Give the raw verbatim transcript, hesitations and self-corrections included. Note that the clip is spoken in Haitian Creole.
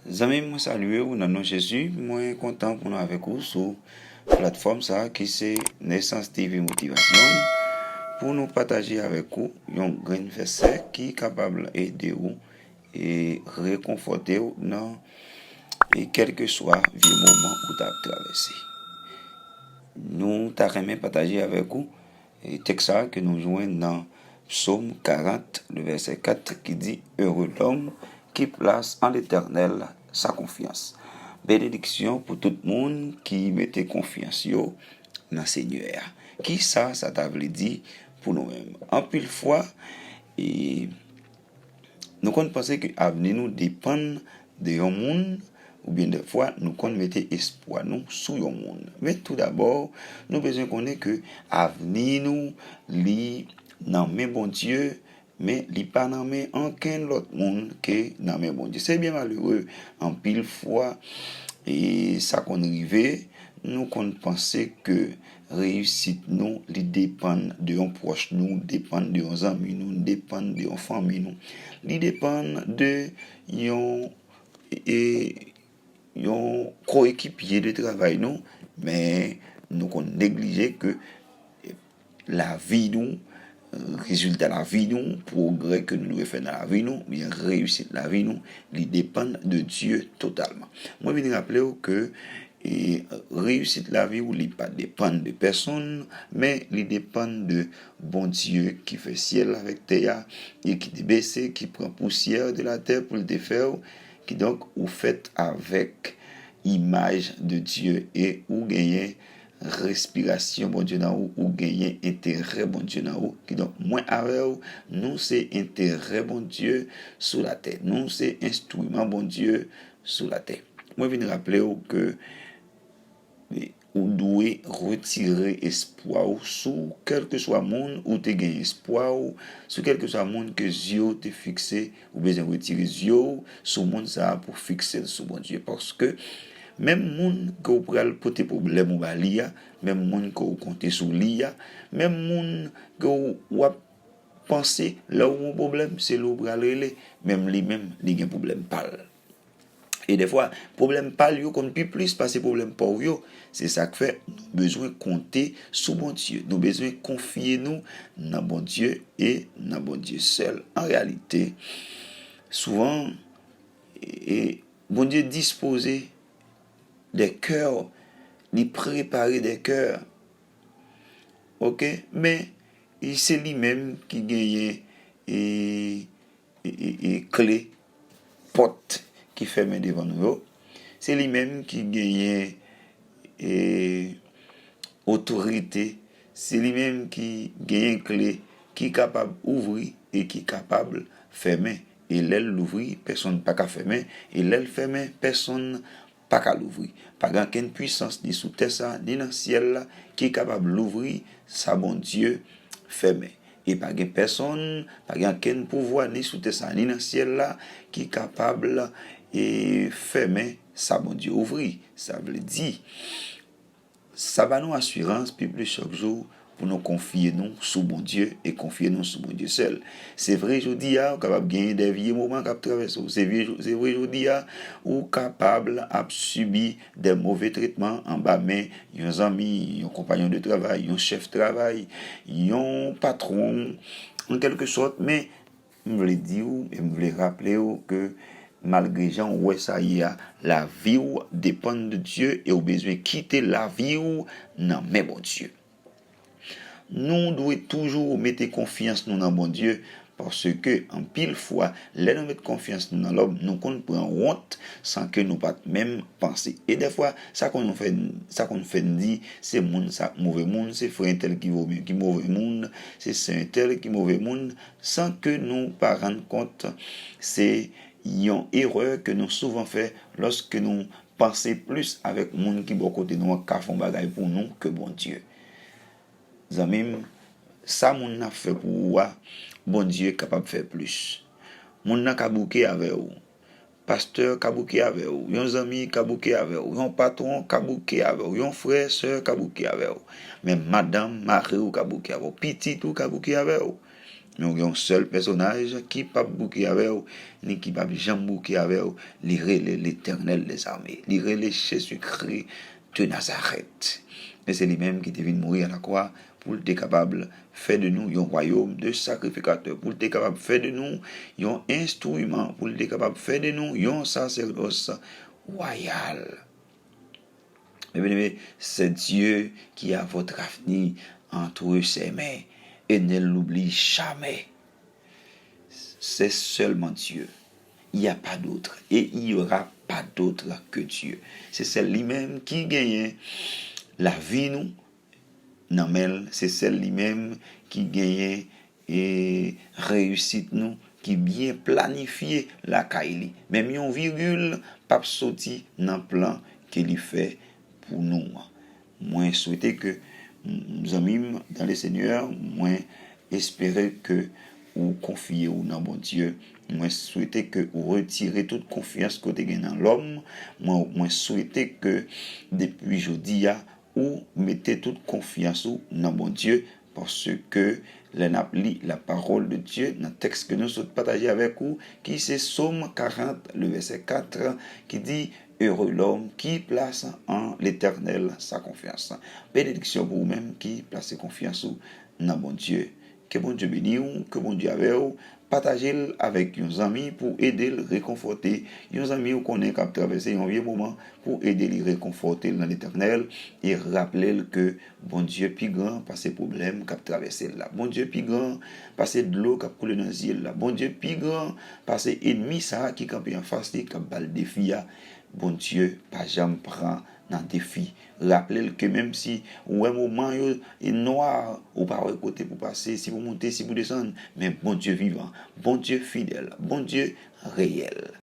Zanmi m, mwen salye w nan non Jezi. Mwen kontan pou nou avèk ou sou platfòm sa a ki se Nesans T V Motivasyon, pou nou pataje avèk ou yon grenn vèsè ki kapab ede w e rekonfòte w nan e kèlkeswa vye moman ou t ap travèse. Nou ta renmen pataje avèk ou e tèks sa a ke nou jwenn nan Psaume quarante, le verset quatre, ki di, Heureux l'homme qui place en l'Éternel sa confiance. Benediksyon pou tout moun ki mete konfyans yo nan Senyè a. Ki sa sa ta vle di pou nou menm? Anpil fwa, e, nou konn panse ke avni nou depann de yon moun, oubyen dèfwa nou konn mete espwa nou sou yon moun. Men toudabò, nou bezwen konnen ke avni nou, li nan men Bondye, men li pa nan men ankenn lòt moun ke nan men Bondye. Se byen malere, anpil fwa, e sa konn rive, nou konn panse ke reyisit nou, li depann de yon pwòch nou, depann de yon zanmi nou, depann de yon fanmi nou. Li depann de yon, e, yon koekipye de travay nou, men nou konn neglije ke lavi nou, rezilta lavi nou, pwogrè ke nou dwe fè nan lavi nou, oubyen reyisit lavi nou, li depann de Dye totalman. Mwen vin raple w ke, e, reyisit lavi w, li pa depann de pèsonn, men li depann de Bondye ki fè syèl avèk tè a, e ki te bese, ki pran pousyè de latè pou l te fè w. Kidonk, ou fèt avèk imaj de Dye e ou genyen respirasyon Bondye nan ou, ou genyen enterè Bondye nan ou. Kidonk, mwen avè w, nou se enterè Bondye sou latè. Nou se enstriman Bondye sou latè. Mwen vin raple w ke ou dwe retire espwa w sou kèlkeswa moun ou te gen espwa w, sou kèlkeswa moun ke zye w te fikse, ou bezwen retire zye w sou moun sa a pou fikse l sou Bondye. Paske menm moun ke w pral pote pwoblèm ou ba li a, menm moun ke w konte sou li a, menm moun ke w, w ap panse lè w gen yon pwoblèm, se li w pral rele, menm li menm, li gen pwoblèm pa l. E dèfwa, pwoblèm pa l yo konn pi plis pase pwoblèm pa w yo. Se sa k fè nou bezwen konte sou Bondye. Nou bezwen konfye nou nan Bondye e nan Bondye sèl. An reyalite, souvan, e, Bondye dispoze des cœurs, li prepare des cœurs. Oke? Men, e, se li menm ki genyen, e, e, e, e, kle pòt ki fèmen devan nou yo. Se li menm ki genyen, e, otorite. Se li menm ki genyen kle ki kapab ouvri e ki kapab fèmen. E lè l louvri, pèsonn pa ka fèmen. E lè l fèmen, pèsonn pa ka louvri. Pa gen ankenn pwisans ni sou tè sa, ni nan syèl la ki kapab louvri sa Bondye fèmen. E pa gen pèsonn, pa gen ankenn pouvwa ni sou tè sa, ni nan syèl la ki kapab, e, fèmen sa Bondye ouvri. Sa vle di, sa ba nou asirans pi plis chak jou pou nou konfye nou sou Bondye e konfye nou sou Bondye sèl. Se vre, jodi a, ou kapab genyen de vye moman k ap travèse w. Se vre, se vre, jodi a, ou kapab ap sibi de move tretman anba men yon zanmi, yon konpayon de travay, yon chèf travay, yon patwon, an kèlke sòt, men m vle di w e m vle raple w ke malgre jan w wè sa ye a, lavi w depann de Dye e w bezwen kite lavi w nan men Bondye. Nou dwe toujou mete konfyans nou nan Bondye, paske anpil fwa, lè nou met konfyans nou nan lòm, nou konn pran wont san ke nou pa t menm panse. E dèfwa, sa konn fè, sa konn fè n di, se moun sa move moun, se frè entèl ki move, ki move moun, se sè entèl ki move moun, san ke nou pa rann kont. Se yon erè ke nou souvan fè lòske nou panse plis avèk moun ki bò kote nou an ka fè yon bagay pou nou ke Bondye. Zanmi m, sa moun nan ap fè pou ou a, Bondye kapab fè plis. Moun nan ka bouke avè w. Pastè ka bouke avè w. Yon zanmi ka bouke avè w. Yon patwon ka bouke avè w. Yon frè, sè ka bouke avè w. Men madanm, mari w ka bouke avè w. Pitit ou ka bouke avè w. Men w gen yon sèl pèsonaj ki p ap bouke avè w, ni ki p ap janm bouke avè w, li rele Letènèl dèzame. Li rele Jezikri de Nazarèt. E se li menm ki te vin mouri alakwa pou l te kapab fè de nou yon wayòm de sakrifikatè, pou l te kapab fè de nou yon enstriman, pou l te kapab fè de nou yon sasèdòs wayal. Mes bien-aimés, c'est Dieu qui a votre avenir entre ses mains et ne l'oublie jamais. C'est seulement Dieu. Il n'y a pas d'autre. Et il n'y aura pas d'autre que Dieu. Se sèl li menm ki genyen lavi nou nan men l. Se sèl li menm ki genyen e reyisit nou ki byen planifye lakay li. Menm yon vigil p ap soti nan plan ke li fè pou nou an. Mwen swete ke, m, zanmi m dans le Seigneur, mwen espere ke ou konfye w nan Bondye. Mwen swete ke ou retire tout konfyans ke w te gen nan lòm. Mwen, mwen swete ke depi jodi a, ou mete tout konfyans ou nan Bondye, paske lè n ap li la parole de Dieu nan tèks ke nou sot pataje avèk ou, ki se Sòm karant, le vèsè kat, ki di, Heureux l'homme qui place en l'Éternel sa confiance. Benediksyon pou ou menm ki plase konfyans ou nan Bondye. Ke Bondye beni w, ke Bondye avè w. Pataje l avèk yon zanmi pou ede l rekonfòte yon zanmi ou konnen k ap travèse yon vye moman, pou ede li rekonfòte l nan Letènèl, e raple l ke Bondye pi gran pase pwoblèm k ap travèse l la. Bondye pi gran pase dlo k ap koule nan zye l la. Bondye pi gran pase ènmi sa a ki kanpe anfas li, k ap ba l defi a. Bondye pa janm pran nan defi. Raple l ke menm si ou wè moman yo e nwa, ou pa wè kote pou pase, si pou monte, si pou desann, men Bondye vivan, Bondye fidèl, Bondye reyèl.